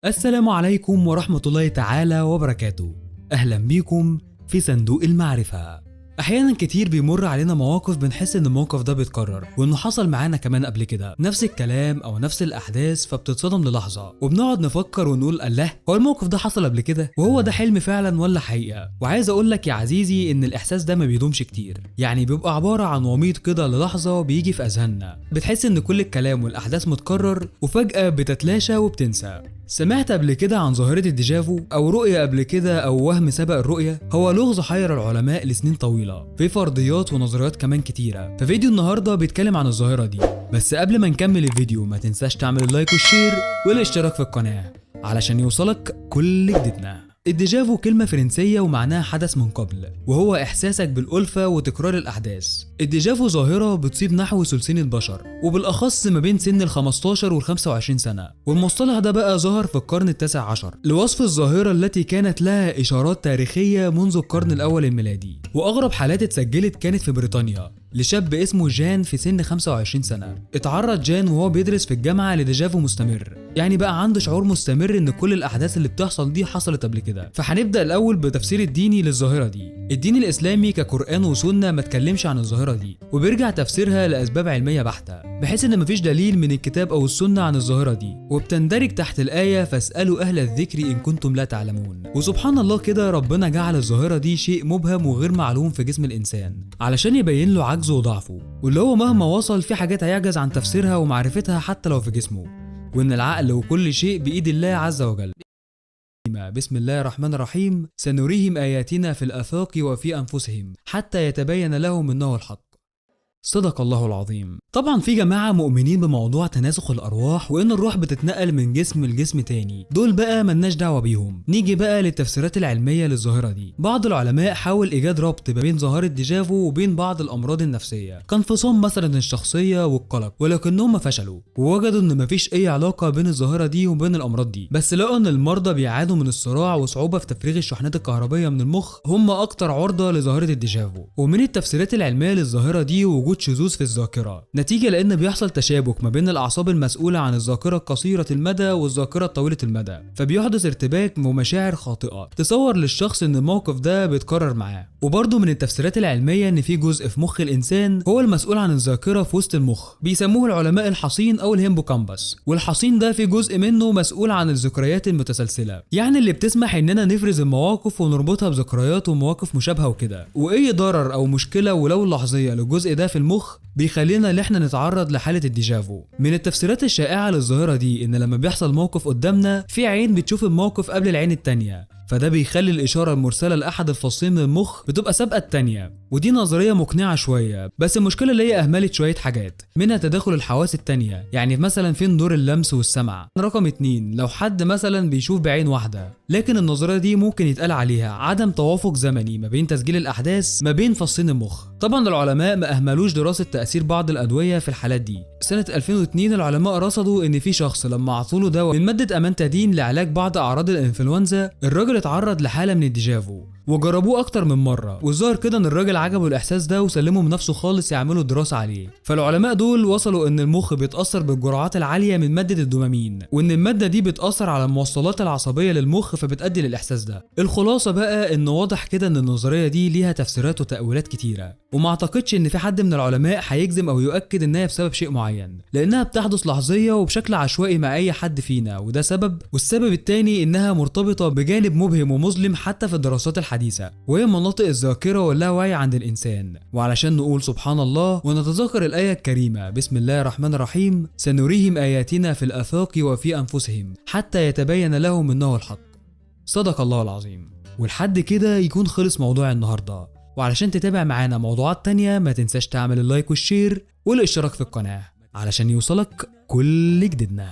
السلام عليكم ورحمة الله تعالى وبركاته. أهلا بيكم في صندوق المعرفة. أحيانا كتير بيمر علينا مواقف بنحس إن الموقف ده بيتكرر وإنه حصل معانا كمان قبل كده، نفس الكلام أو نفس الأحداث، فبتتصدم للحظة وبنقعد نفكر ونقول الله، هو الموقف ده حصل قبل كده؟ وهو ده حلم فعلا ولا حقيقة؟ وعايز أقول لك يا عزيزي إن الإحساس ده ما بيدومش كتير، يعني بيبقى عبارة عن وميض كده للحظة بيجي في أذهاننا، بتحس إن كل الكلام والأحداث متكرر وفجأة بتتلاشى وبتنسى. سمعت قبل كده عن ظاهرة الديجافو أو رؤية قبل كده أو وهم سبق الرؤية؟ هو لغز حير العلماء لسنين طويلة، في فرضيات ونظريات كمان كتيرة. ففيديو النهاردة بيتكلم عن الظاهرة دي، بس قبل ما نكمل الفيديو ما تنساش تعمل ال like وال share والاشتراك في القناة علشان يوصلك كل جديدنا. الديجافو كلمة فرنسية ومعناها حدث من قبل، وهو إحساسك بالألفة وتكرار الأحداث. الديجافو ظاهرة بتصيب نحو ثلثين البشر، وبالأخص ما بين سن ال 15 وال 25 سنة، والمصطلح ده بقى ظهر في القرن التاسع عشر لوصف الظاهرة التي كانت لها إشارات تاريخية منذ القرن الأول الميلادي. وأغرب حالات اتسجلت كانت في بريطانيا لشاب اسمه جان في سن 25 سنة. اتعرض جان وهو بيدرس في الجامعة لديجافو مستمر، يعني بقى عنده شعور مستمر ان كل الاحداث اللي بتحصل دي حصلت قبل كده. فهنبدأ الاول بتفسير الديني للظاهرة دي. الدين الاسلامي كقرآن وسنة ما اتكلمش عن الظاهرة دي، وبيرجع تفسيرها لاسباب علمية بحتة، بحيث ان مفيش دليل من الكتاب او السنة عن الظاهرة دي، وبتندرج تحت الآية فاسألوا اهل الذكر ان كنتم لا تعلمون. وسبحان الله كده ربنا جعل الظاهرة دي شيء مبهم وغير معلوم في جسم الانسان علشان يبين له عجزه وضعفه، واللي هو مهما وصل في حاجات هيعجز عن تفسيرها ومعرفتها حتى لو في جسمه، وإن العقل وكل شيء بإيد الله عز وجل. بسم الله الرحمن الرحيم، سنريهم آياتنا في الآفاق وفي أنفسهم حتى يتبين لهم أنه الحق. صدق الله العظيم. طبعا في جماعة مؤمنين بموضوع تناسخ الأرواح وإن الروح بتتنقل من جسم لجسم تاني، دول بقى ملناش دعوة بيهم. نيجي بقى للتفسيرات العلمية للظاهرة دي. بعض العلماء حاول إيجاد ربط ما بين ظاهرة ديجافو وبين بعض الأمراض النفسية كانفصام مثلا الشخصية والقلق، ولكنهم فشلوا ووجدوا إن مفيش أي علاقة بين الظاهرة دي وبين الأمراض دي، بس لقوا إن المرضى بيعانوا من الصراع وصعوبة في تفريغ الشحنات الكهربية من المخ، هم أكتر عرضة لظاهرة الديجافو. ومن التفسيرات العلمية للظاهرة دي وجود شذوذ في الذاكرة، نتيجة لأن بيحصل تشابك ما بين الأعصاب المسؤولة عن الذاكرة القصيرة المدى والذاكرة الطويلة المدى، فبيحدث ارتباك ومشاعر خاطئة تصور للشخص إن الموقف ده بيتكرر معاه. وبرضه من التفسيرات العلمية إن في جزء في مخ الإنسان هو المسؤول عن الذاكرة في وسط المخ، بيسموه العلماء الحصين أو ال hippocampus، والحصين ده في جزء منه مسؤول عن الذكريات المتسلسلة، يعني اللي بتسمح إننا نفرز المواقف ونربطها بذكريات ومواقف مشابهة وكده. وأي ضرر أو مشكلة ولو لحظية للجزء ده في المخ بيخلينا ان احنا نتعرض لحالة الديجافو. من التفسيرات الشائعة للظاهرة دي ان لما بيحصل موقف قدامنا في عين بتشوف الموقف قبل العين التانية، فده بيخلي الإشارة المرسلة لأحد الفصين من المخ بتبقى سابقة التانية، ودي نظرية مقنعة شوية، بس المشكلة اللي هي أهملت شوية حاجات منها تداخل الحواس التانية، يعني مثلا فين دور اللمس والسمع. رقم 2، لو حد مثلا بيشوف بعين واحدة، لكن النظرية دي ممكن يتقال عليها عدم توافق زمني ما بين تسجيل الأحداث ما بين فصين المخ. طبعا العلماء ما أهملوش دراسة تأثير بعض الأدوية في الحالات دي. سنة 2002 العلماء رصدوا إن في شخص لما عطوله دواء من مادة أمانتادين لعلاج بعض أعراض الإنفلونزا، الراجل اتعرض لحالة من الديجافو، وجربوه أكتر من مرة، والظاهر كده إن الراجل عجبه الإحساس ده وسلمه من نفسه خالص يعملوا دراسة عليه. فالعلماء دول وصلوا إن المخ بيتأثر بالجرعات العالية من مادة الدوبامين، وإن المادة دي بتأثر على الموصلات العصبية للمخ فبتأدي للإحساس ده. الخلاصة بقى إن واضح كده إن النظرية دي ليها تفسيرات وتأويلات كتيرة، وما أعتقدش إن في حد من العلماء هيجزم أو يؤكد إنها بسبب شيء معين، لأنها بتحدث لحظية وبشكل عشوائي مع أي حد فينا، وده سبب. والسبب التاني إنها مرتبطة بجانب مبهم ومظلم حتى في الدراسات الحديثة، وهي مناطق الذاكرة واللاوعي عند الإنسان. وعلشان نقول سبحان الله ونتذكر الآية الكريمة بسم الله الرحمن الرحيم، سنريهم آياتنا في الآفاق وفي أنفسهم حتى يتبين لهم أنه الحق. صدق الله العظيم. ولحد كده يكون خلص موضوع النهاردة، وعلشان تتابع معانا موضوعات تانية ما تنساش تعمل ال like وال share والاشتراك في القناة علشان يوصلك كل جديدنا.